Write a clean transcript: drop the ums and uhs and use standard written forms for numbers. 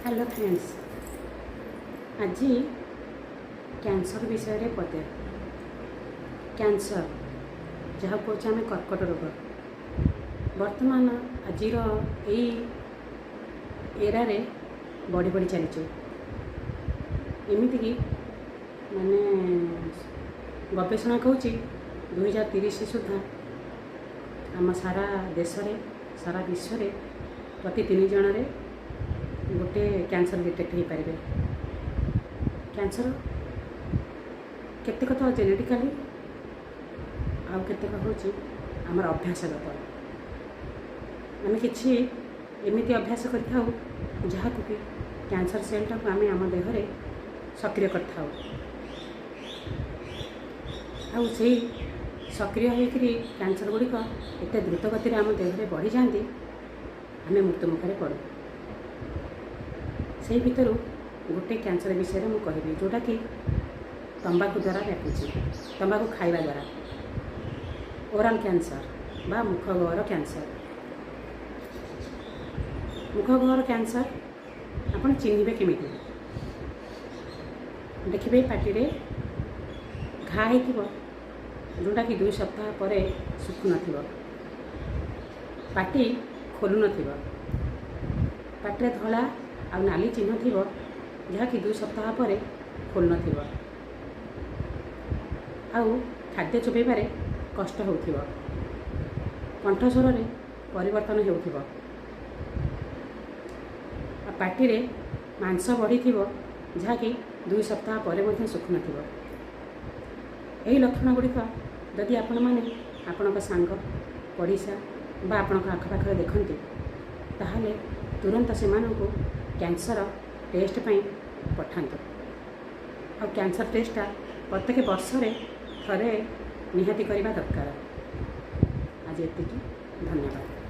Hello friends, ଆଜି cancer ବିଷୟରେ ପଦେ। କ୍ୟାନ୍ସର, ଯାହାକୁ କହୁଛେ ଆମେ କର୍କଟ ରୋଗ, ବର୍ତ୍ତମାନ ଆଜିର ଏଇ ଏରାରେ ବଢ଼ି ବଢ଼ି ଚାଲିଛି। ଏମିତିକି ମାନେ ଗବେଷଣା କହୁଛି, 2030 ସୁଦ୍ଧା ଆମ ସାରା ଦେଶରେ, ସାରା ବିଶ୍ୱରେ ପ୍ରତି ତିନି ଜଣରେ ଗୋଟେ କ୍ୟାନ୍ସର ଡିଟେକ୍ଟ ହୋଇପାରିବେ। କ୍ୟାନ୍ସର କେତେକ ତ ଜେନେଟିକାଲି, ଆଉ କେତେକ ହେଉଛି ଆମର ଅଭ୍ୟାସଗତ। ଆମେ କିଛି ଏମିତି ଅଭ୍ୟାସ କରିଥାଉ, ଯାହାକୁ କି କ୍ୟାନ୍ସର ସେଲ୍ଟାକୁ ଆମେ ଆମ ଦେହରେ ସକ୍ରିୟ କରିଥାଉ। ଆଉ ସେଇ ସକ୍ରିୟ ହୋଇକରି କ୍ୟାନ୍ସର ଗୁଡ଼ିକ ଏତେ ଦ୍ରୁତ ଗତିରେ ଆମ ଦେହରେ ବଢ଼ିଯାଆନ୍ତି, ଆମେ ମୃତ୍ୟୁ ମୁଖରେ ପଡ଼ୁ। ସେଇ ଭିତରୁ ଗୋଟେ କ୍ୟାନ୍ସର ବିଷୟରେ ମୁଁ କହିବି, ଯେଉଁଟାକି ତମ୍ବାକୁ ଦ୍ୱାରା ବ୍ୟାପୁଛି, ତମ୍ବାକୁ ଖାଇବା ଦ୍ୱାରା। ଓରାଲ୍ କ୍ୟାନ୍ସର ବା ମୁଖଗହ୍ୱର କ୍ୟାନ୍ସର। ମୁଖଗହ୍ୱର କ୍ୟାନ୍ସର ଆପଣ ଚିହ୍ନିବେ କେମିତି? ଦେଖିବେ, ପାଟିରେ ଘା ହେଇଥିବ, ଯେଉଁଟାକି 2 ସପ୍ତାହ ପରେ ଶୁଖୁନଥିବ, ପାଟି ଖୋଲୁନଥିବ, ପାଟିରେ ଧଳା ଆଉ ନାଲି ଚିହ୍ନ ଥିବ, ଯାହାକି 2 ସପ୍ତାହ ପରେ ଖୋଲୁନଥିବ, ଆଉ ଖାଦ୍ୟ ଚୋବେଇବାରେ କଷ୍ଟ ହେଉଥିବ, କଣ୍ଠସ୍ୱରରେ ପରିବର୍ତ୍ତନ ହେଉଥିବ, ଆଉ ପାଟିରେ ମାଂସ ବଢ଼ିଥିବ, ଯାହାକି 2 ସପ୍ତାହ ପରେ ମଧ୍ୟ ଶୁଖୁନଥିବ। ଏହି ଲକ୍ଷଣ ଗୁଡ଼ିକ ଯଦି ଆପଣମାନେ ଆପଣଙ୍କ ସାଙ୍ଗ, ପଡ଼ିଶା ବା ଆପଣଙ୍କ ଆଖପାଖରେ ଦେଖନ୍ତି, ତାହେଲେ ତୁରନ୍ତ ସେମାନଙ୍କୁ କ୍ୟାନ୍ସର ଟେଷ୍ଟ ପାଇଁ ପଠାନ୍ତୁ। ଆଉ କ୍ୟାନ୍ସର ଟେଷ୍ଟଟା ପ୍ରତ୍ୟେକ ବର୍ଷରେ ଥରେ ନିହାତି କରିବା ଦରକାର। ଆଜି ଏତିକି, ଧନ୍ୟବାଦ।